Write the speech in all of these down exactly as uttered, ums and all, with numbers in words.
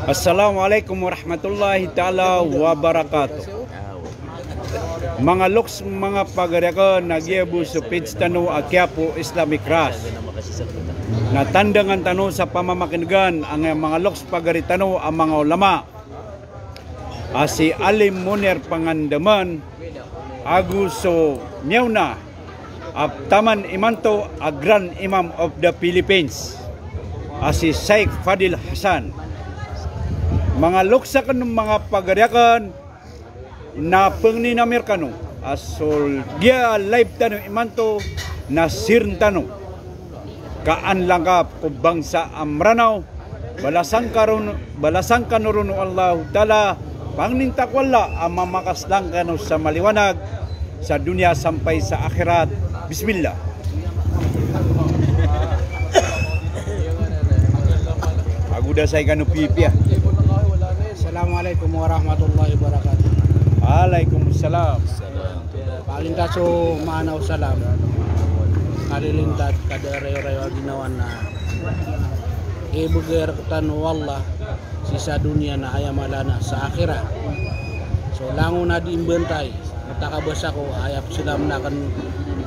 Assalamu alaikum warahmatullahi taala wabarakatuh. Manga loks, manga pagari akn, na giya bo so page tano a Quiapo Islamic Trust. Na tandangan tano sa pamamakin'gan angkaya manga loks, pagari tano a manga ulama a si Alim Munir Pangandaman, ago so miyaona a taman imanto a Grand Imam of the Philippines, a si Sheikh Fadil Hasan. Manga loks akn, manga pagari akn, na pangnin ami rkano a so giya live tano imanto na share tano. Ka an langkap ko bangsa a Mranaw, balasan ka ron, balasan kano ron o Allahu Taala, pangnin ta ko Allah a mamakas lang kano sa maliwanag sa doniya sampay sa akhirat. Bismillah. Ago da saya kano pipiya. Assalamu alaikum warahmatullahi wabarakatuh. Alaikum salam. Palinta so maana o salam, kalilintad ka da rayo-rayo a ginawa na ibgay rktano o Allah sii sa doniya na aya mala na sa akhirat. So langon a di mbantay, matakabasa ko aya psalam akn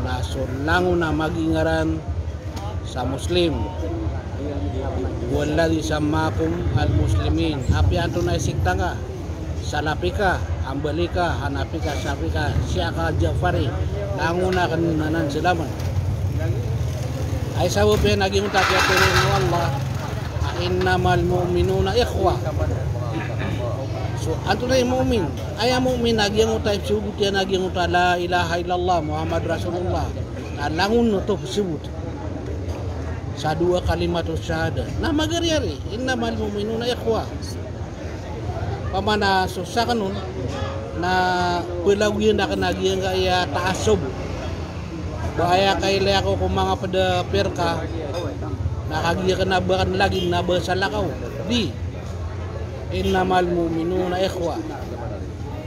na so langon a magingaran sa Muslim. Huwa alladhi sammakum al-muslimin. Apiya antonaa i sekta ngka, Salafi ka, Hambali ka, Hanafi ka, Shafi'i ka, Shia ka, Ja'fari. Langon akn anan salamn. Aya sabap iyan a giyangkoto a kiyatharoa o Allah a innamal mu'minuna ikhwa. So antonaa i mu'min? Aya mu'min a giyangkoto a ipsogot iyan a giyangkoto a la ilaha illallah Muhammad Rasulullah. Na langon oto psbot sa dowa kalimatus shahadah. Na magariyari, innamal mu'minuna ikhwa. Pamana so sakn on na palagoyan akn a giyangkaya ta'assub. Ba aya kailay ako ko manga pd a pirqa, na kagiya kna ba akn lagid na ba salakaw. Di. Innamal mu'minuna ikhwa.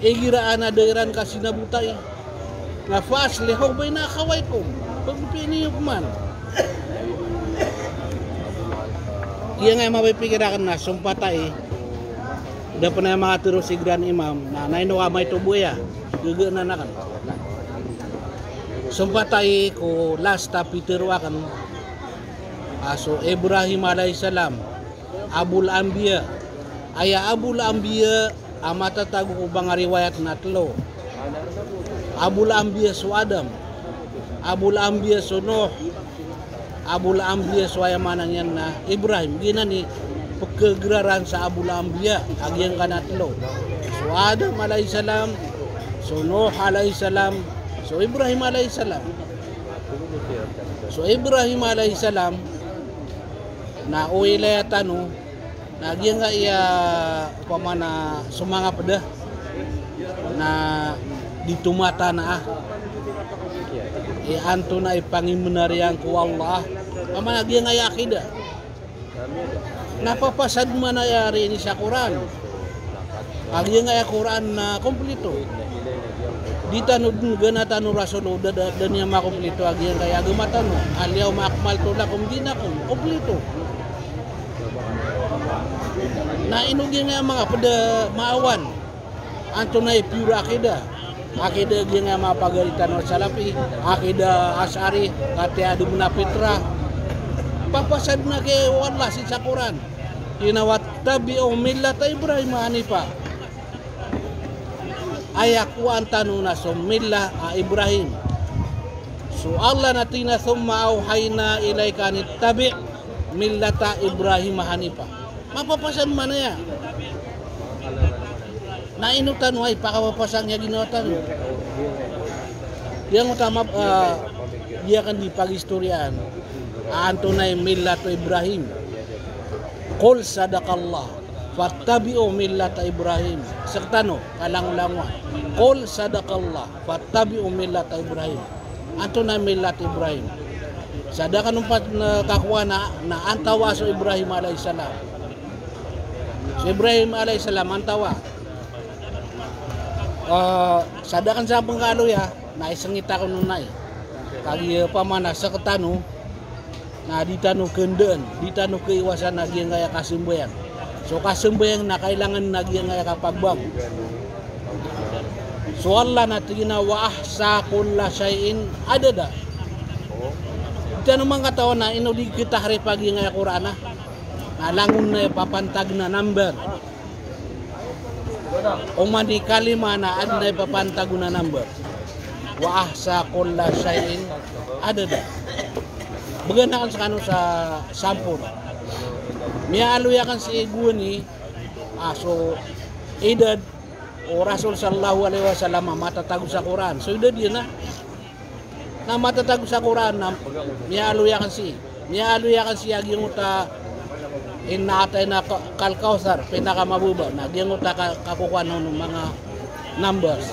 Igira a da iran kasinabotai na fa aslihu baina akhawaykum. Pagpiya niyo pman. Giyangkaya mapipikir akn na sompat ai, da pn aya makatharo si Grand Imam, na ino ka maito bo aya, gaganan akn. Sompat ai ko last a pitharo akn a so Ibrahim alayhis salam, Abul Anbiya. Aya Abul Anbiya a matatago ko manga riwayat na tlo. Abul Anbiya so Adam, Abul Anbiya so Nuh, Abul Anbiya so, aya maana niyan na Ibrahim. Giyanan i pkhagraran sa Abul Anbiya a giyangkanan a tlo. So Adam alayhis salam, so Nuh alayhis salam, so Ibrahim alayhis salam. So Ibrahim alayhis salam na o ilaya tano na giyangkaya, opama na so manga pd a na di tomatanaa i antonaa i pangimbenar iyan ko Allah. Opama na giyangkaya aqidah. Na papasad man aya ari ini sa Qur'an. A giyangkaya Qur'an na komplito. Di tano dn, gana tano Rasul o da, da, da niyan makomplito a giyangkaya agama tano. Al-yawma akmaltu lakum dinakum. Komplito. Na ino giyangkaya manga pd a maawan. Antonaa i pure aqidah? Aqidah giyangkaya manga pagari tano a Salafi, aqidah Ash'ari, katiya di mna fitrah. Papasad na ki o Allah sii sa Qur'an. Ino, wattabi'u millata Ibrahim hanifa. Aya kowaan tano na so millah a Ibrahim. So Allah na tig iyan a thumma awhayna ilayka anittabi' millata Ibrahim hanifa. Mapapasad man aya. Na ino tano ai pakapapasang iya ginawa tano. Giyangkoto a map-, ah, giya kn di pagistoriyaan a antonaa i millatu Ibrahim. Qul sadaqallah, fattabi'u millata Ibrahim. Sktano, kalangolangowan. Qul sadaqallah, fattabi'u millata Ibrahim. Antonaa i millat Ibrahim? Sa da kano pat, eh, kakowaan na antawaa so Ibrahim alayhis salam. So Ibrahim alayhis salam antawaa? Eh, sa da kano sa pngkaaloya, na isngit ako on ai. Kagiya opama na sktano, Na di tano kendaan, di tano kaiwasan a giyangkaya kasambayang. So kasambayang na kailangan a giyangkaya kapagbang. So Allah na tig iyan a, "Wa ahsa kulla shay'in adada." Di tano man katawan a ino di kitahrif a giyangkaya Qur'an a. Na langon na aya papantag na number. Oman i kalima na adn a ipapantag on a number. "Wa ahsa kulla shay'in adada." Bgan akn skano sa sampol. Miyaaloy akn sii gowani a so idad o Rasul sallallahu alaihi wasallam a matatago sa Qur'an. So idad iyan a na matatago sa Qur'an na miyaaloy akn sii. Miyaaloy akn sii a giyangkoto a inna a'taynaka al-kawthar, pinakamababa. Na giyangkoto a ka-, kakokowan on o manga numbers.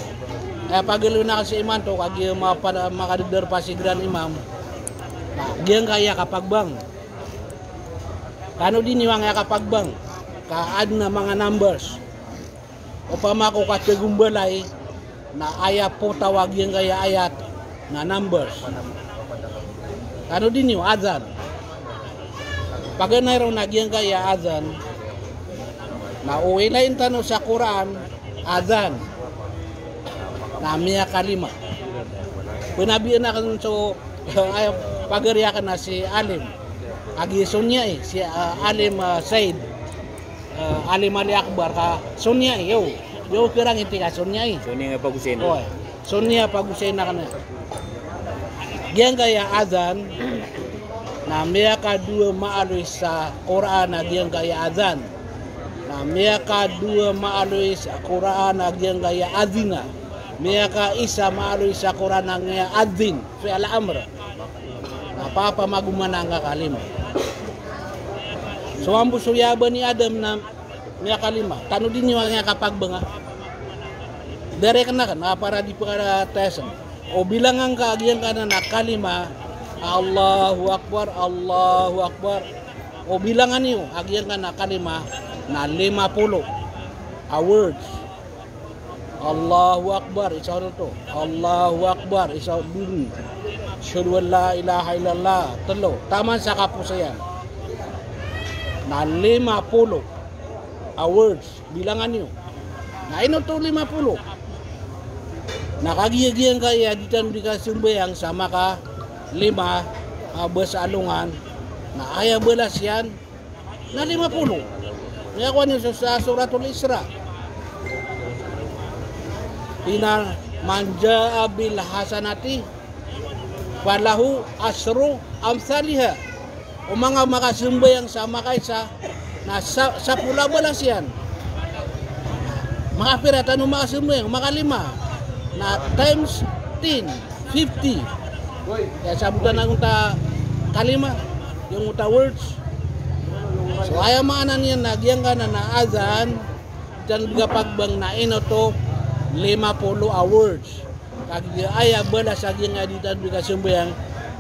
Aya pagaloyn akn sii imanto, kagiya mapa-, makadagdar pa si Grand Imam. Na giyangkaya kapagbang. Kano di niyo angkaya kapagbang. Ka adn a manga numbers. Opama ko katagombalay na aya potaw a giyangkaya ayat na numbers. Kano di niyo adhan. Paganay ron a giyangkaya adhan na o ilayin tano sa Qur'an, adhan na miyakalima. Pnabiyan akn so, aya pagari akn na si alim. Agi Sunya i, si, ah, alim, ah, Said. Ah, Alim Ali Akbar ka Sunya i, yo. Yo, kirang inti ka Sunya i. Sunya nga pagosay na. Oy. Sunya pagosay na kna. Giyangkaya adhan na miyakadowa maaloy sa Qur'an a giyangkaya adhan. Na miyakadowa maaloy sa Qur'an a giyangkaya adhina. Miyakaisa maaloy sa Qur'an a giyangkaya adhin. Fi'l amr. Na papamagoman angka kalima. So ambo so ya bani Adam na miyakalima. Tano di niyo angkaya kapagbanga. Direct na kna, para di pkatayasn. O bilangan ka a giyangkanan a kalima, Allahu Akbar, Allahu Akbar. O bilangan iyo a giyangkanan a kalima na lima polo a words. Allahu Akbar, isa oto. Allahu Akbar, isa, dowa. Ashhadu an la ilaha illallah, tlo. Taman sa kaposayan. Na lima polo a words, bilangan iyo. Na ino oto lima polo? Na kagiya giyangkaya di tano di kasambayang sa makalima a basa alongan, na aya balas iyan, na lima polo. Miyakowa niyo sa, sa Suratul Isra. Ina, "Man jaa bil hasanati falahu ashru amthaliha." O manga makasambayang sa makaisa, na sa, sapolo a balas iyan. Makapira tano makasambayang, makalima. Na times ten. Fifty. Aya sabotan angkoto a kalima, giyangkoto a words. So aya maana niyan na giyangkanan a adhan, di tano di kapagbang na ino oto, lima polo a words. Kagiya aya balas a giyangkaya di tano di kasambayang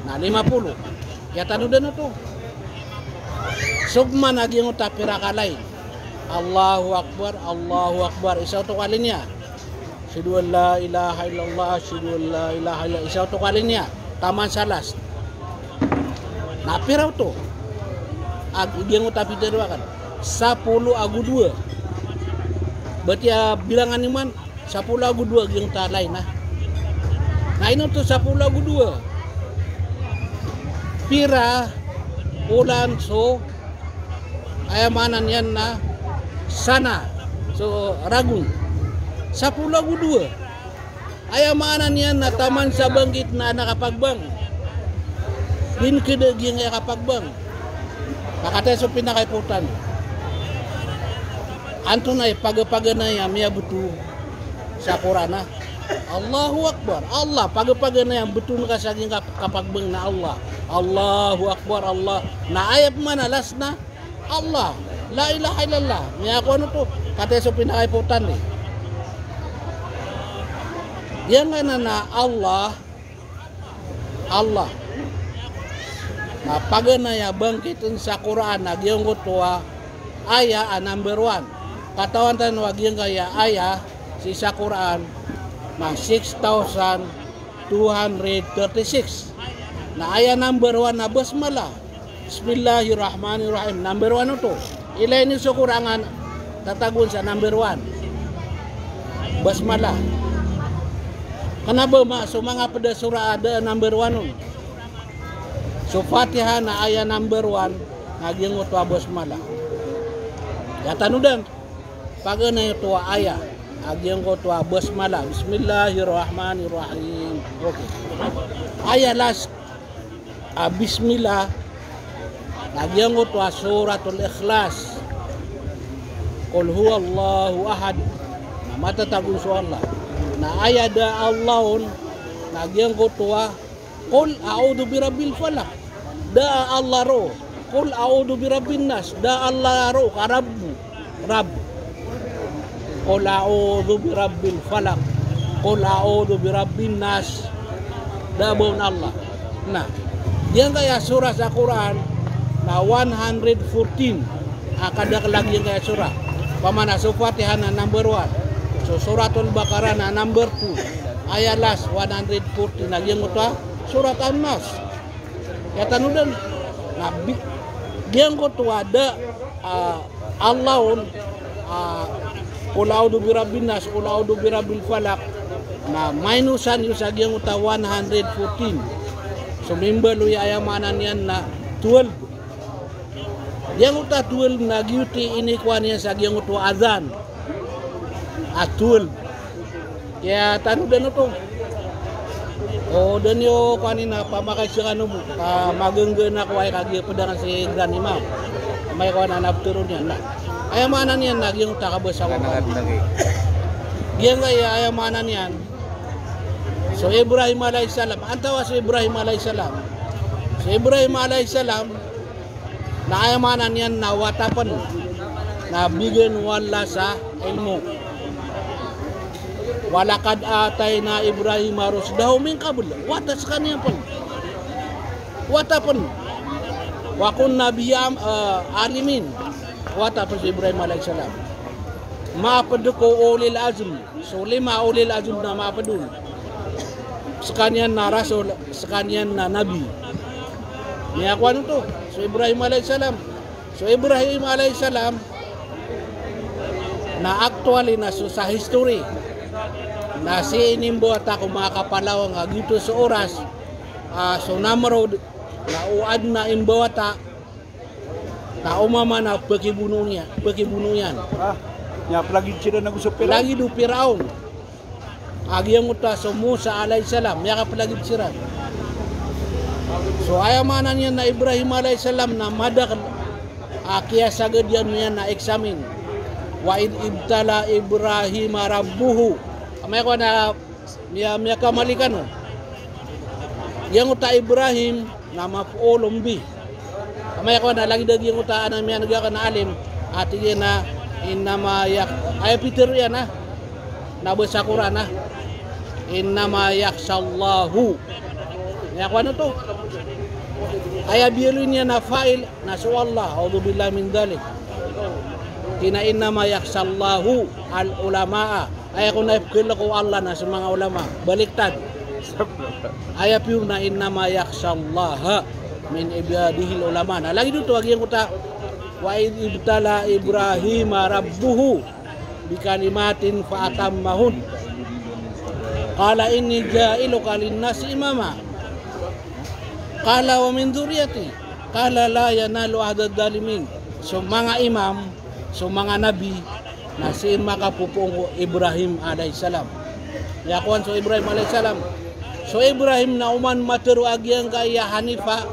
na lima polo. Kiyatanodan oto. So pman a giyangkoto a pira ka line. Allahu Akbar, Allahu Akbar. Isa oto ka line iyan. Ashhadu an la ilaha illallah, ashhadu an la ilaha illallah. Isa oto ka line iyan. Taman sa last. Na pira oto? Ag-, giyangkoto a pitharo akn. Sapolo ago dowa. Batiya bilangan iyo man, sapolo ago dowa giyangkoto a line na. Na ino oto sapolo ago dowa? Pira olan so Aya maana niyan na sana, so ragon. Sapolo ago dowa. Aya maana niyan na taman sa bangkit na aden a kapagbang. Di ngka da giyangkaya kapagbang. Makataya so pinakaipotan. Antonaa i pagapaganay a miyabto sa Qur'an a Allahu Akbar. Allah, pagapaganay a bto ngka sa giyangkaya kapagbang na Allah. Allahu Akbar, Allah. Na aya pman a last na Allah. La ilaha illallah. Miyakowa oto. Kataya so pinakaipotan di. Giyangkanan a Allah. Allah. Na paganay a bangkitn sa Qur'an a giyangkoto a aya a number one. Katawan tano a giyangkaya aya sii sa Qur'an na six thousand two hundred thirty-six. Na aya number one na basmalah. Bismillahirrahmanirrahim. Number one oto. Ilay niyo so Qur'an a tatagoan sa number one. Basmalah. Kna ba ma-, so manga pd a surah a da a number one on. So Fatiha na aya number one, na giyangkoto a basmalah. Aya tanodan, paganay oto a aya, a giyangkoto a basmalah. Bismillahirrahmanirrahim. Okay. Aya last a bismillah, na giyangkoto a Suratul Ikhlas. Qul huwallahu ahad. Na matatago so Allah. Na aya da a Allah on, na giyangkoto a Qul a'udhu birabbil falaq. Da a Allah roo. Qul a'udhu birabbin nas. Da a Allah roo ka Rabbu. Rabb. Qul a'udhu birabbil falaq. Qul a'udhu birabbin nas. Da a ba on Allah. Na giyangkaya surah sa Qur'an na one hundred fourteen a kadakl a giyangkaya surah. Pamana so Fatiha na number one. So Suratul Baqarah na number two. Aya last, one hundred fourteen a giyangkoto a Surat An-Nas. Aya tanodan, na bi-, giyangkoto a da, ah, Allah on, ah, Qul a'udhu birabbin nas, Qul a'udhu birabbil falaq. Na minusan iyo sa giyangkoto a one hundred fourteen. So mimbaloy a aya maana niyan na twelve. Giyangkoto a twelve na giyoto i inikowa niyan sa giyangkoto a adhan a twelve. Aya tanodan oto. O da niyo kowan i na pamakay skano bo, ka magngganak ko aya kagiya pd akn si Grand Imam. Amay kowan a na ptharoon iyan na aya maana niyan na giyangkoto a kabasa ko. Giyangkaya aya maana niyan, so Ibrahim alayhis salam. Antawaa so Ibrahim alayhis salam? So Ibrahim alayhis salam, na aya maana niyan na wata pn na bigan o Allah sa ilmo. Walaqad atayna Ibrahima rushdahu min qabl. Wata skaniyan pn. Wata pn. Wa kunna bihi am-, eh, alimin. Wata pn so Ibrahim alayhis salam. Mapd ko ulil azm. So lima ulil azm na mapd on. Skaniyan na rasul, skaniyan na nabi. Miyakowa oto so Ibrahim alayhis salam. So Ibrahim alayhis salam na actually na so sa history na sii inimbawata ko manga kapalawang a giyoto so oras, ah, so Namrud na o adn a imbawata na o mama na pkibono niyan, pkibono iyan. Ah, niyan plagid siran ago so Firaun. Plagid o Firaun. A giyangkoto a so Musa alayhis salam, miyakaplagid siran. So aya maana niyan na Ibrahim alayhis salam na madakl a kiyasagad iyan niyan na eksamin. Wa idh ibtala Ibrahima rabbuhu. Amay ko na miya, miyakamali kano. Giyangkoto a Ibrahim na maf'ulun bih. Amay ko na lagid a giyangkoto a ana miyaneg akn a alim a tig iyan a innama yak-, aya pitharo iyan a na basa Qur'an a innama yakhshallahu. Aya kowan oto. Aya biyaloy niyan a fa'il na so Allah, a'udhu billahi min dhalik. Tig iyan a innama yakhshallahu al-ulama'a. Aya kon a ipkhalk o Allah na so manga ulama. Baliktad. Aya piyor na innama yakhshallaha min ibadihil ulama. Na lagid oto a giyangkoto a wa idh ibtala Ibrahima rabbuhu bikalimatin fa atammahun. Qala inni ja'iluka linnasi imama. Qala wa min dhurriyyati. Qala la yanalu ahdadh dhalimin. So manga imam, so manga nabi, na sii makapopoon ko Ibrahim alayhis salam. Aya kowan so Ibrahim alayhis salam. So Ibrahim na oman matharo a giyangkaya Hanifa,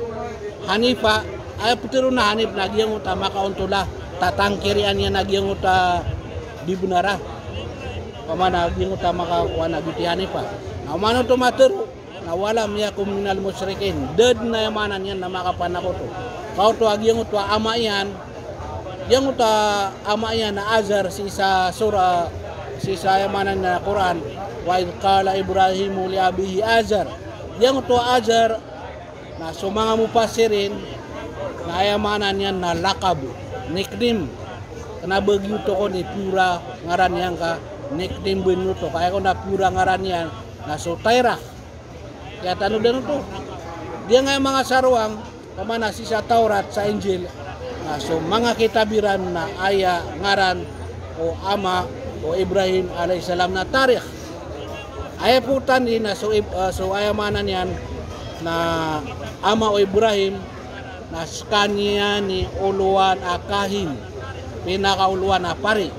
Hanifa, aya pitharo na Hanif na giyangkoto a makaontol a tatangkirian iyan a giyangkoto a di bnar a. Pamana giyangkoto a makakowan a giyoto i Hanifa. Na oman oto matharo na walam yakun minal mushrikin. Da dn, aya maana niyan na makapanakoto. Ka oto a giyangkoto a ama iyan, giyangkoto a ama iyan na Azar sii sa sura, sii sa aya maana niyan na Qur'an. Wa idh qala Ibrahimu li abihi Azar. Giyangkoto a Azar na so manga mufassirin na aya maana niyan na laqab, nickname. Kna ba giyoto kon i piyor a ngaran iyan ka nickname ba ino oto. Ka aya kon a piyor a ngaran iyan na so Tayrah. Aya tanodan oto. Giyangkaya manga sarowang, Pamana sii sa Tawrat, sa Injil, na so manga kitab iran na aya ngaran o ama o Ibrahim alayhis salam na tarikh. Aya potan i na so Ib-, ah, so aya maana niyan na ama o Ibrahim na skaniyan i olowan a kahin, pinakaolowan a pari.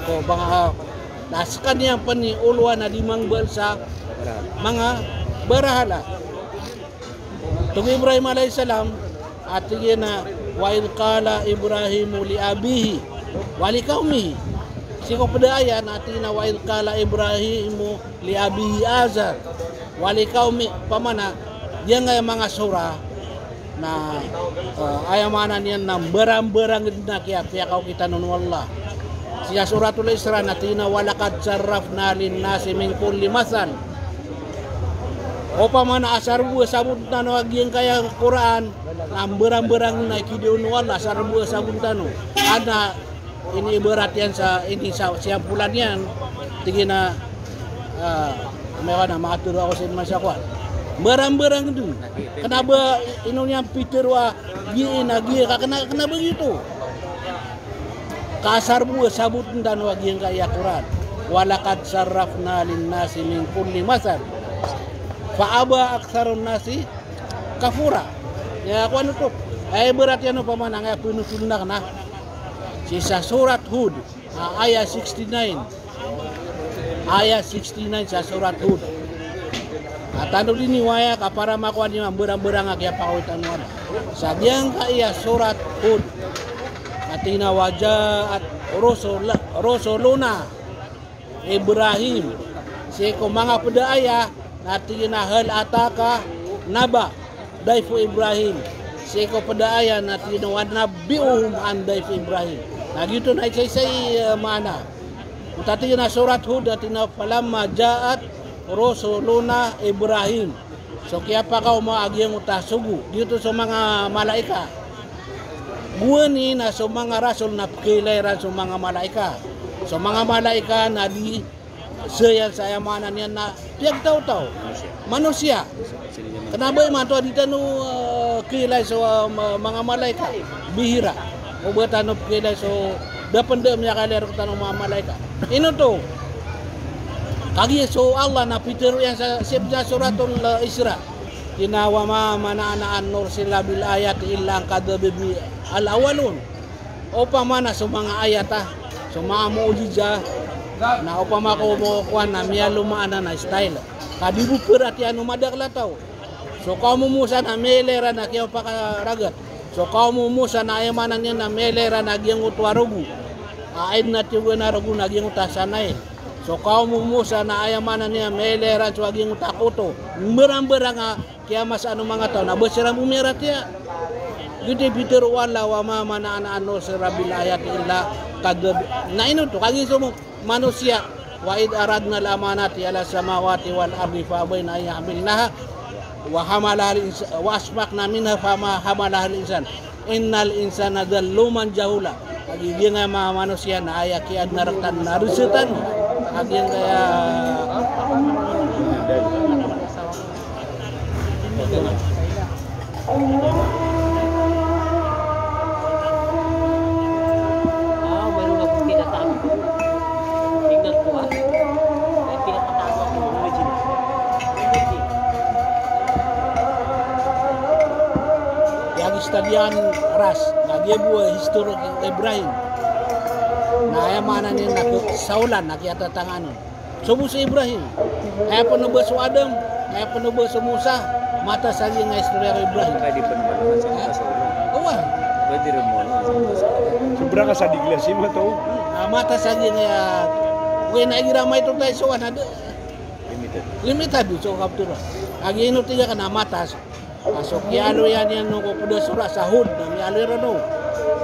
Ko banga, na skaniyan pn i olowan a di mangbal sa manga barahala. Tig o Ibrahim alayhis salam, a tig iyan a, "Wa idh qala Ibrahimu li abihi wa li qawmihi." Sii ko pd a ayat na tig iyan a, "Wa idh qala Ibrahimu li abihi Azar wa li qawmi." Pamana, giyangkaya manga sura na, eh, aya maana niyan na mbarambarang dn a kiya, kiyakaokit tano o Allah. Sii sa Suratul Isra na tig iyan a, "Wa laqad sarrafna lin-nasi min kulli mathal." Opama na asar bo a sabot tano a giyangkaya Qur'an, na mbarambarang na kidiyon o Allah, asar bo a sabot tano. Adn a iniibarat iyan sa, ini sa, siyapolan iyan, tig iyan a, ah, miyaka na matharo ako sii man sa kowan. Mbarambarang dn. Kna ba ino niyan pitharo a giya na giya ka, kna, kna ba giyoto. Ka asar bo a sabot tano a giyangkaya Qur'an. "Wa laqad sarrafna lin-nasi min kulli mathal. Fa aba aktharun-nasi kafura." Aya kowan oto. Aya ibarat iyan opama na aya pnotholn akn a sii sa Surat Hud, ah, aya sixty-nine. Aya sixty-nine sa Surat Hud. A tanto dn i waya ka para makowa niyo a mbarambarang a kiyapakawitan o Allah. Sa giyangkaya Surat Hud. A tig iyan a, "Wa ja'at rusul-, rusuluna Ibrahim." Sii ko manga pd a ayat na tig iyan a, "Hal ataka naba dayfu Ibrahim." Sii ko pd a ayat na tig iyan a, "Wa nabbi'hum an dayfi Ibrahim." Na giyoto na isaisa i, eh, maana. Oto a tig iyan a Surat Hud, a tig iyan a, "Falamma ja'at rusuluna Ibrahim." So kiyapakaoma a giyangkoto a sogo. Giyoto so manga malaikat. Gowani na so manga rasul na pkhailay iran so manga malaikat. So manga malaikat na di saya sa aya maana niyan na piyagtawtaw. Manosiya. Kna ba imanto a di tano, eh, khailay so, eh, ma-, manga malaikat. Bihira. O ba tano pkhailay so, da pn da miyakailay rktano manga malaikat. Ino oto. Kagiya so Allah na pitharo iyan sa, sii sa Suratul, eh, Isra. Tig iyan a, "Wa ma mana'ana an nursila bil ayati illa an kadzdzaba bihal awwalun." Opama na so manga ayat a, so manga mu'jizat, na opama ko mo kowan na miyaloma anan a style. Ka di bo pratiyayaan o madakl a taw. So kaom o Musa na miyailay iran a kiyaopakaragat. So kaom o Musa na aya maana niyan na miyailay iran a giyangkoto a rogo. A aden a tiyogan a rogo na giyangkoto a Nail. So kaom o Musa na aya maana niyan miyailay iran so a giyangkoto a koto. Mbarambarang a kiyamasaan o manga taw na ba siran bo miyaratiyaya. Giyoto i pitharo o Allah, "Wa ma mana'ana an nursila bil ayati illa an kadzdzaba." Na ino oto, kagiya so manosiya, "Wa idh aradnal amanata alas samawati wal ardi fa abayna an yahmilnaha wa hamalahal insa-, wa ashfaqna minha fa ma hamalahal insan. Innal insana zaluman jahula." Kagiya giyangkaya manga manosiya na aya kiyaadn a rktano na rztano. Kagiya giyangkaya Aya gii stadiyan ras, na giya bo a history o Ibrahim. Na aya maana niyan na saolan a kiyatatangaan on. So bo si Ibrahim. Aya pn o ba so Adam, aya pn o ba so Musa, matas a giyangkaya istorya o Ibrahim. Kaya di pn maana sa Musa sa Adam. Oway. Pwede rin mo, ano, sa Musa sa Adam. Sobra ka sa di klasi mo to. Ah, matas a giyangkaya, oway na igira maito tayo so, ano, Limitado so kaptoro. Kagiya ino tig akn a matas. A so kiyaaloya niyan on ko pd a sura sa Hud na miyaaloy ron on.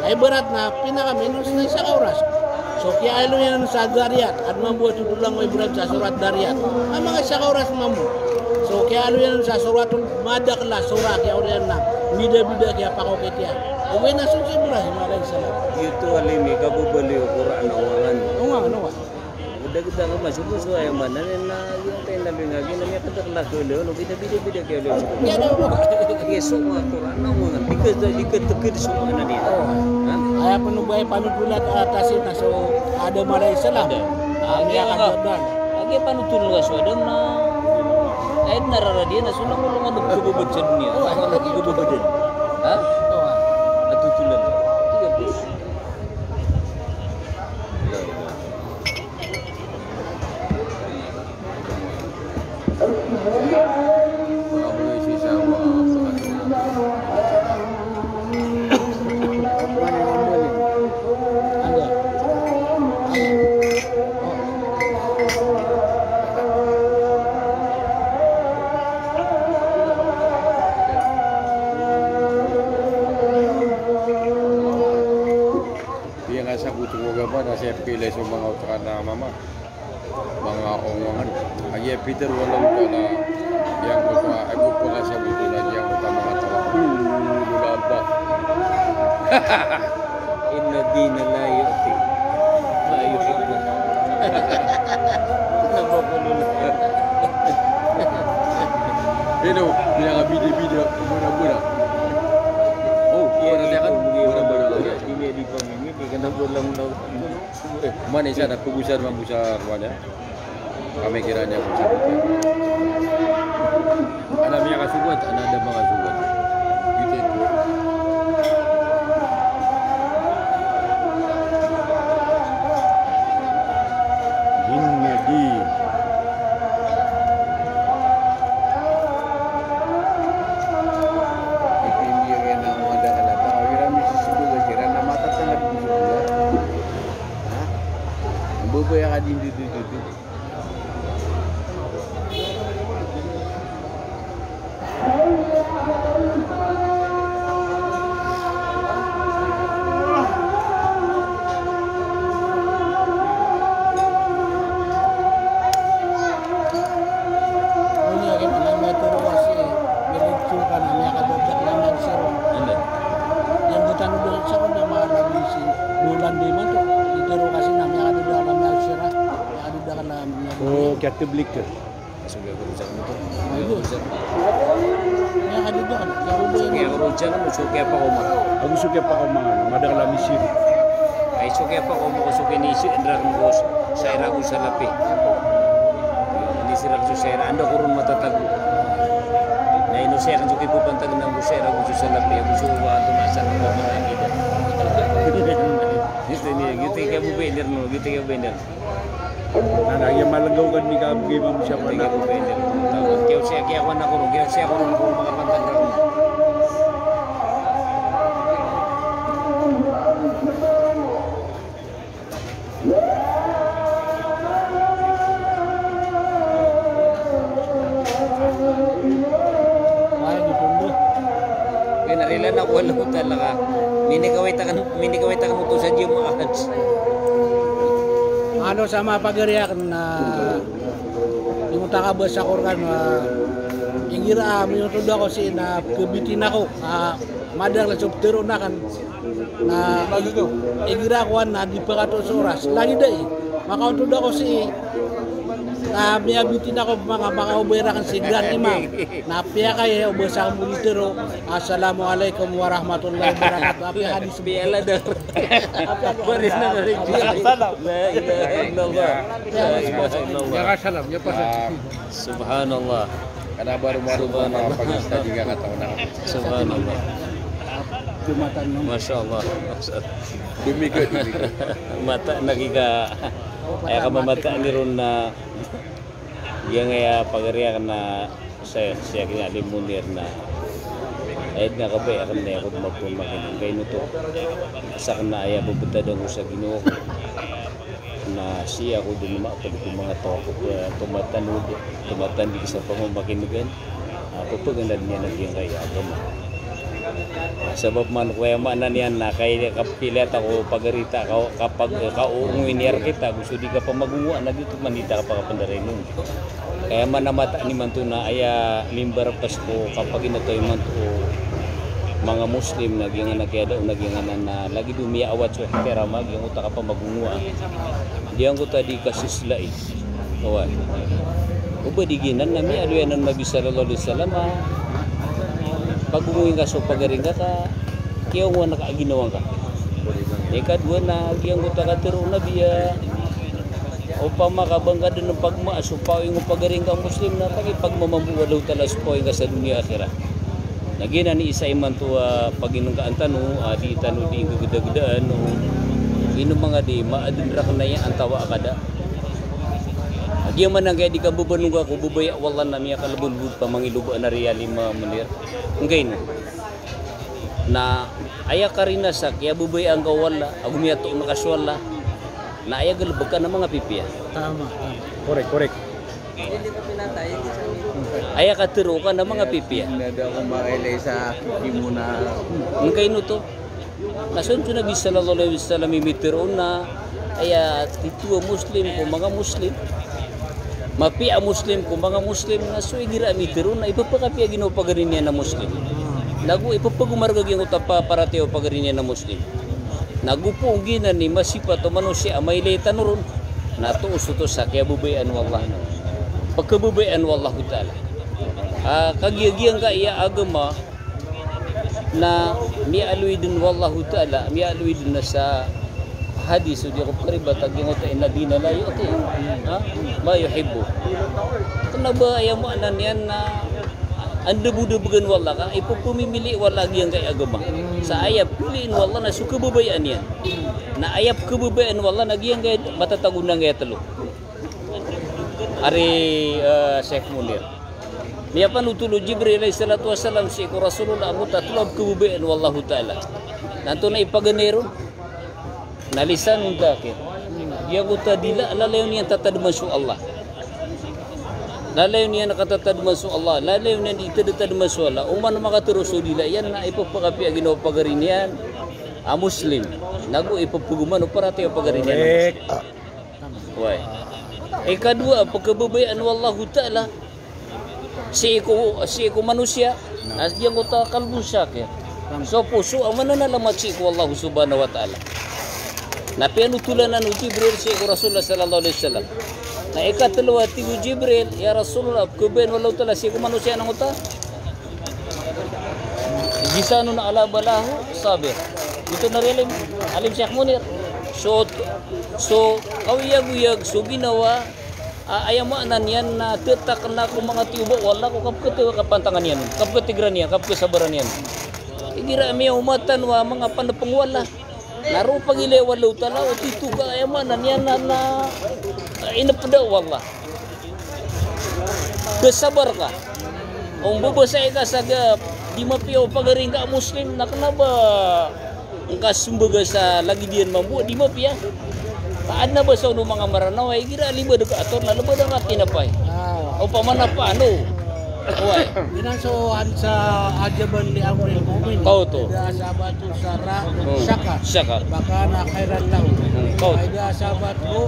Ay ibarat na pinakaminos na isa ka oras. So kiyaaloya niyan on sa Dhariyat, adn mambo a totolang o Ibrahim sa surat Dhariyat. A manga isa ka oras mambo. So kiyaaloya niyan on sa suratul, madakl a sura kiyaaloya niyan na bida-bida kiyapakaokit iyan. Ogaid na so si Ibrahim alayhis salam. Giyoto a limi kababaloy o Qur'an a wangan. Wangan, wangan. Kita ka masubo so aya maana niyan na aya tayo na bingagi na miyakadakla ka olo, olo, kita bida-bida ka olo. Aya so mga Qur'an na mga, di ka, di ka tagad so maana niyan. Ha? Aya pano ba aya panotolan a Tasin na so Adam alayhis salam. Adam. Ah, miyakadakla. Agi panotolan ka so Adam na, aya nararadiyan na so na ko lang ano kababad sa doniya. Ano kababad. Ha? Atotolan. Tiga pos. Iya nga sa kutu ko gaba na siya pila so mga utrakan na mama. Mga ongongan. Agi a Peter, wala uta na yang kota, agi uta ka sa buto na yang kota mga tawa. Ulul albab. Inna dina la yu'ti. La yuhibbu. Nababulul. Hello, bilang bida-bida, mura-mura. Oh, iya, mura-mura. Iya, iya, iya, iya, iya, iya, iya, iya. Mana isa na pagusar, mabusar, wala. Kami kira niya kung saan. Ana miyakasugat, ana da makasugat. Giyoto. Giyoto. Ipindi iran a madakl a taw iran, misisiboga siran na matatangad ko soboga. Ha? Mbabaya ka di, di, di, di, di. Ini lagi mana meter wasi, meter tuh kan, kami akan dodok nama sir. Anda? Yang kita dodok sir, nama lagi si bulan di mana tuh? Itu lokasi kami akan dodok nama sir. Ago da ka na miyago. O, kiyatiblik ka. Ago so kiyakoroja na, ago so kiyapakoma. Ago so kiyapakoma, madakl a misiri. Ay, so kiyapakoma ko so kinisiran ko sa ira ko sa lapi. Kinisiran ko sa ira, anda ko ron matatago. Na ino saya kan so kipapantag na ko sa ira ko sa lapi, ago so wa ato na sa lapi. Giyoto niyan, giyoto i kabobender no, giyoto i kabobender. Na, na, iya malagaw kan di ka bigay mo siya ko na. Kiyaw siya, kiyaw ko na ko, kiyaw siya ko na ko, makapantag na ko. Ay, di pondo. Kaya narilan ako, wala ko talaga. Minikawit akan, minikawit akan oto sa Jumaat. Ano sa mapagari akn na di mo takabasa ko rkano, ah, igira, ah, minotod ako sii na kabitin ako, ah, madakl so ptharoon akn na igira ako na di pkatoon so oras. Lagid ai, makaotod ako sii na miyabitin ako manga, makaobay rakn si Grand Imam. Na piyakay o basa ko monitor o, "Assalamu alaikum warahmatullahi wabarakatuh." Apiya hadis. Piyala da. Baris na dari. Salam. La ilaha illallah. La ilaha illallah. Ya, salam, ya, Pak. Subhanallah. Kana baru-baru. Subhanallah. Pagi tadi nggak kata orang. Subhanallah. Jumatan, no? Masya Allah. Demikian, demikian. Mata na kika. Aya kamamata ni ron na Giyangkaya pagari akn na saya, saya kina di munir na. Aya dn a kabaya akn na aya ko dn mapon makin angkay noto. Sakn na aya babtad angko sa ginawa ko na sii ako dn mapd ko manga taw a tomatanod, tomatandg sa pamamakin'gan. Ah, pphagandad iyan a giyangkaya agama. Sabap man ko aya maana niyan na kay kapilata ko pagarita ka, kapag, kaongoy niyan rkita, go so di kapamagongowa na giyoto man di ta kapakapandaray on. Kaya man a mataan imanto na aya limbar pas ko kapaginataw imanto manga Muslim na giyangkanan a kiyada o na giyangkanan a lagid o miyaawat so ihtiram a giyangkoto a kapamagongowa. Giyangkoto a di kasislai. Oway. O ba di giyanan na miyaaloy anan o Nabi sallallahu alaihi wasallam a pagongowi ngka so pagari ngka ka kiyaongowan ka a ginawa ngka. Ikadowa na giyangkoto a katharo o Nabi a opama ka ba ngka dn pagmaa so pagowi o pagari ngka a Muslim na pakipagmaa mambo o Allahu Ta'ala so pagowi ngka sa doniya akhirat. Na giyanan i isa imanto a paginngkaan tano a di tano di nggagdagdaan o ino manga di maadn rakn aya antaa a kada. Giya man angkaya di ka babanonga ko babaya o Allah na miyakalbod pamangilobaan a riyal i Munir. Ngkaino. Na aya karina sa kiyababayaan ka o Allah, ago miyatoon ka so Allah. Na aya galbk ka na manga pipiya. Tama, tama. Correct, correct. Aya katharo ka na manga pipiya. Nada ko mailay sa kimuna. Ngkaino oto. Na so Nabi sallallahu alaihi wasallam i mitharo on na aya titho a Muslim ko manga Muslim. Mapiya a Muslim ko manga Muslim na so igira a mitharo on na ipapakapiya ginawa o pagari niyan a Muslim. Nago ipapagomar ka giyangkoto a paratiyaya o pagari niyan a Muslim. Nago poon giyanan i masipat o manosiya a mailay tano ron. Na toos oto sa kiyababayaan o Allah. Pagkababayaan o Allahu Ta'ala. Ah, kagiya giyangkaya agama na miyaaloy dn o Allahu Ta'ala, miyaaloy dn sa hadis o di ako pkaribat a giyangkoto a inna dina la yu'ti, ha? Ma yuhibbu. Kna ba aya maana niyan na andabodabgan o Allah ka ipapamimili o Allah giyangkaya agama. Sa aya piliin o Allah na so kababayaan iyan. Na aya pkababayaan o Allah na giyangkaya matatago na giyangkaya tlo. Ari, eh, Sheikh Munir. Miyapanothol o Jibril alayhis salatu wassalam sii ko Rasulullah a giyangkoto a tlo a pkababayaan o Allahu Ta'ala. Na antonaa i paganay ron? Na lisanun dhakir. Giyangkoto a dila a lalayon iyan tatadman so Allah. Lalayon iyan katatadman so Allah. Lalayon iyan di tatadman so Allah. Oman makatharo so dila iyan na ipapakapiya ginawa o pagari niyan a Muslim. Nago ipapagomar o paratiyaya o pagari niyan a Muslim. Correct. Oway. Ikadowa a pkababayaan o Allahu Ta'ala sii ko, sii ko manosiya, na giyangkoto a qalbun shakir. So poso a mananalamat sii ko Allah subhanahu wa ta'ala. Na piyanothol anan o Jibril sii ko Rasulullah sallallahu alaihi wasallam. Na ikatlo a tig o Jibril, ya Rasulullah, pkababayaan o Allahu Ta'ala sii ko manosiya na giyangkoto a lisanun ala balahi sabir. Giyoto na ri alim, alim Sheikh Munir. So, so kaoyagoyag so ginawa, a, aya maana niyan na thatakna ko manga tiyoba o Allah ko kapkhat, kapantangan iyan, kapkhatigran iyan, kapkhasabaran iyan. Igira a miyaoma tano a manga panpng o Allah. Na roo pagilaya o Allahu Ta'ala o titho ka, aya maana niyan na, na, eh, inpda o Allah. Khasabar ka. O mbabasai ka sa giyangkai a di mapiya o pagari ngka a Muslim, na kna ba ngka smbag sa lagid iyan mambo a di mapiya. Ka adn a basa o manga Mranaw a igira a libad ka ator na lbada ngka tinapay. Ah. Opama na paano. Oway. Giyanan so an sa ajaban li amril mu'min. Kaoto. Idha asabathu sarra'u shakar. Shakar. Fakana khairan lahu. Hmm, kaoto. Wa idha asabathu,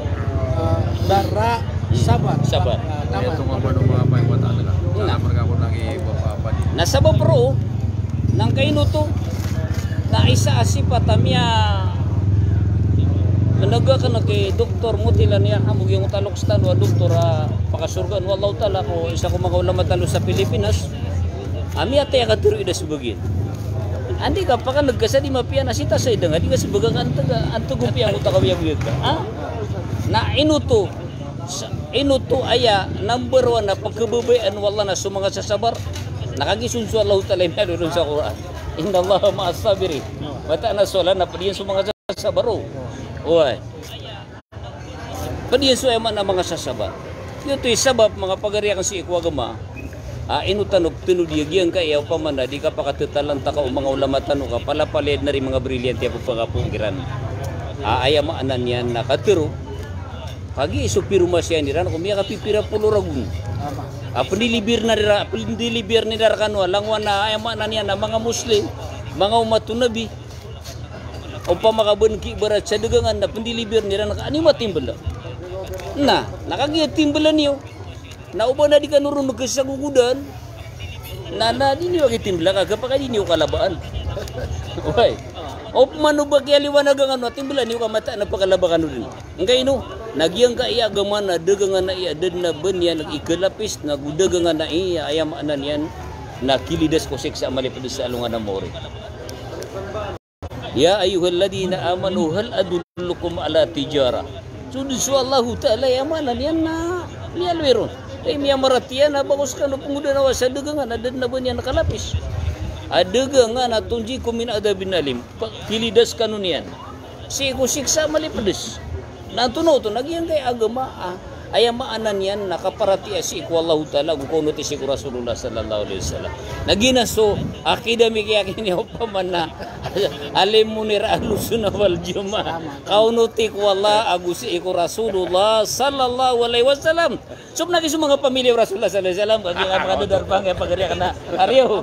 ah, darra'u sabar. Sabar. Ah, tama. Ito nga ba nung mga payawat ata na? Na. Sa pagkakot lagi, papa, padi. Na sabap roo, na ngkaino oto, na isa a sipat a miya Mnga ka na ki Doktor Mutil a niyan, amo giyangkoto a loks tano a doktor a pakasorgaan o Allahu Ta'ala ko isa ko manga ulama tano sa Pilipinas. A miyatay a katharo i da smbag iyan. Anda i kapakan'g ka sa di mapiya na sii ta sa idang a di ka smbag ka antaa, antaa go piya ko ta kawiyagoyag ka. Ha? Na ino oto, sa, ino oto aya number one a pkhababayaan o Allah na so manga sasabar. Na kagiya so Allahu Ta'ala i miyaaloy ron sa Qur'an. Innallaha ma'as sabirin. Mataan a so Allah na pd iyan so manga sasabar, o. Oway. Pd iyan so, aya maana, manga sasabar. Giyoto i sabap, manga pagari akn sii ko agama. A, ino tano pthanodi a giyangkaya opama na di kapakathatalanta ka o manga ulama tano ka palapalaya dn ari manga brilliant a pphakapoon kiran. A, aya maana niyan na katharo. Kagiya so piromasiyan iran ko miyakapipira polo ragon. A, pndilibir na rira, pndilibir na rira rkano a langowan a, aya maana niyan na manga Muslim, manga umat o Nabi. Opama ka ba ngki ibarat sa dagangan na pndilibir iran ka, ino matimbl? Na, na kagiya timbl iyo. Na o ba na di kano ron kasagogodan. Na, na di niyo kitimbla ka, kapakay di niyo kalabaan. Way. Opama o ba kiyaliwanagan kano a timbla niyo ka mataan a pakalaba kano dn. Ngkaino, na giyangkai a agama na dagangan a aya da dn a ba niyan ikalapis, na go dagangan a aya, aya maana niyan na kilidas ko siksa a malipds sa alongan a maori. Ya ayyuhalladhina amanu hal adullukum ala tijarah. So dn so Allahu Ta'ala, aya maana niyan na miyaaloy ron. Ay, miyamaratiyaya na ba ko skano pngoda na wasa dagangan a da dn a ba niyan kalapis. A dagangan a tunjikum min adhabin alim. Pa-, kilidas kano niyan sii ko siksa a malipds. Na antonaa oto, na giyangkai a agama a, aya maana niyan na kaparatiyaya sii ko Allahu Ta'ala, go kaonoti sii ko Rasulullah sallallahu alaihi wasallam. Na giyanan so aqidah mi kiyakini opama na Alim Munir Ahlus Sunnah wal Jamaah. Kaonoti ko Allah ago sii ko Rasulullah sallallahu alaihi wasallam. So pn aki so manga pamilya o Rasulullah sallallahu alaihi wasallam, kagiya ka makadadar pangaya pagari akn a ariyo.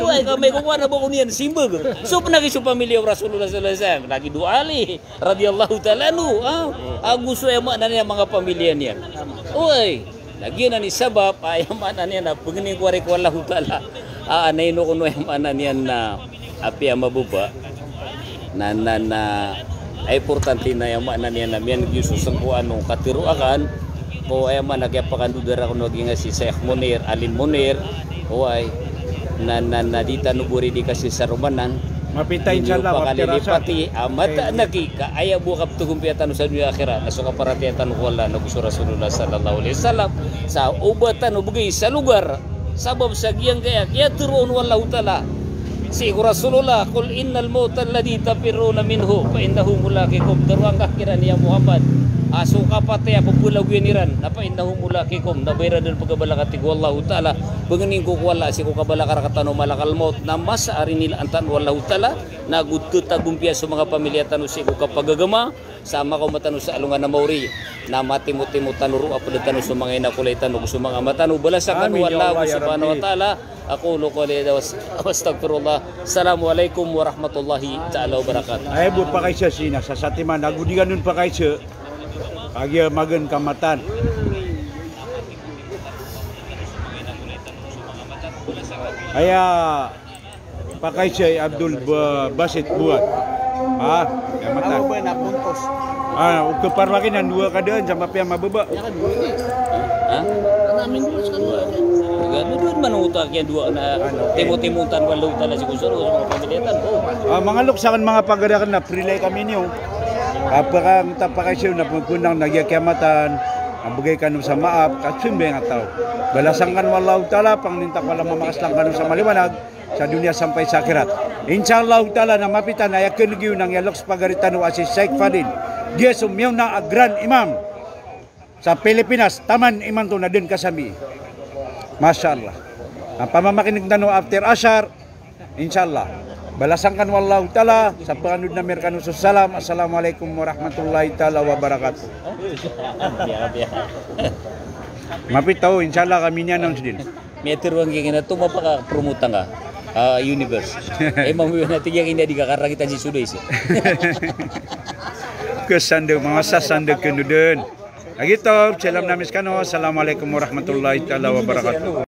Oway, kamay ko kowan a ba ko niyan simbag. So pn aki so pamilya o Rasulullah sallallahu alaihi wasallam, lagid o Ali radhiyallahu ta'ala anhu, ah, ago so aya maana niyan a manga pamilya niyan. Oway, na giyanan i sabap, ah, aya maana niyan na pangnin ko ari ko Allahu Ta'ala. Ah, na ino kono aya maana niyan na apiya mababa. Na, na, na, aya importante na aya maana niyan na miyan'g iyo so sangkoan o katharo akn ko aya maana kiyapakandodara kono a giyangkai si Sheikh Munir, Alim Munir, oway. Na, na, na di tano bo ri di kasi saromanan. Mapita, inshallah, pakalilipati a mataan aki ka aya bo a kapthagompiya tano sa doniya akhirat na so kaparatiyaya tano ko Allah na go so Rasulullah sallallahu alaihi wasallam. Sa oba tano bgay sa lugar. Sabap sa giyangkaya kiyatharo on o Allahu Ta'ala sii ko Rasulullah, "Qul innal mawta alladhi tafirruna minhu fa innahu mulaqikum." Tharoa ngka kiran ya Muhammad a so kapatay a pphalagoyan iran na fa innahu mulaqikum, na ba iran dn pkhabalaka, tig o Allahu Ta'ala. Pangnin ko ko Allah sii ko kabalaka rktano a malakal mawt na masa a rinilaan tano o Allahu Ta'ala, na go tthagompiya so manga pamilya tano sii ko kapagagama, sa makaoma tano sa alongan a maori, na matimotimo tano ron a pd tano so manga inakolay tano, so manga ama tano, balasan kano o Allah subhanahu wa ta'ala. Aqulu qawli hadha wa astaghfirullah. Assalamu alaikum warahmatullahi ta'ala wabarakatuh. Aya bo pakaiza sii na sa satiman, ago di kano pakaiza. Kagiya magaan ka mataan. Aya Pakaiza i Abdul Ba-, Basit Buat. Ha? Aya mataan. Ano ba na puntos? Ah, o kaparwakin ang dua kadaan sa mapiya mababa. Ha? Ano amin dua sa kanila? Ano dua man ang utak yan, dua na timo-timo tan walo tala si kusuro, sa mga pamilya tan. Oh. Ah, manga loks akn, manga pagari akn na prilay kami niyo. Apakang tapakaiza na pagkunang na giya kiyamatan. Ang bgay kano sa maap, kasimba nga taw. Balasan kano o Allahu Ta'ala, pangnin ta ko Allah mamakaslang kano sa maliwanag. Sa doniya sampay sa akhirat. Insha Allahu Ta'ala na mapita na aya kn'g iyo na giya loks pagari tano a si Sheikh Fadil. Giya so miyaona a Grand Imam sa Pilipinas, taman imanto na dn kasambi. Masha Allah. Ang pamamakinig tano after Ashar, insha Allah. Balasan kano o Allahu Ta'ala, sa pangandod na mir kano so salam. Assalamu alaikum warahmatullahi ta'ala wabarakatuh. Mapita o, insha Allah, kami niyan on sidin. Miyatharo angka kina to mapaka-promote angka, ah, universe. Eh, mambo na tig iyan kina di kakarangit a di suday si. Kasandeg, manga sasandeg kano dn. Lagid oto, salam ami skano. Assalamualaikum warahmatullahi ta'ala wabarakatuh.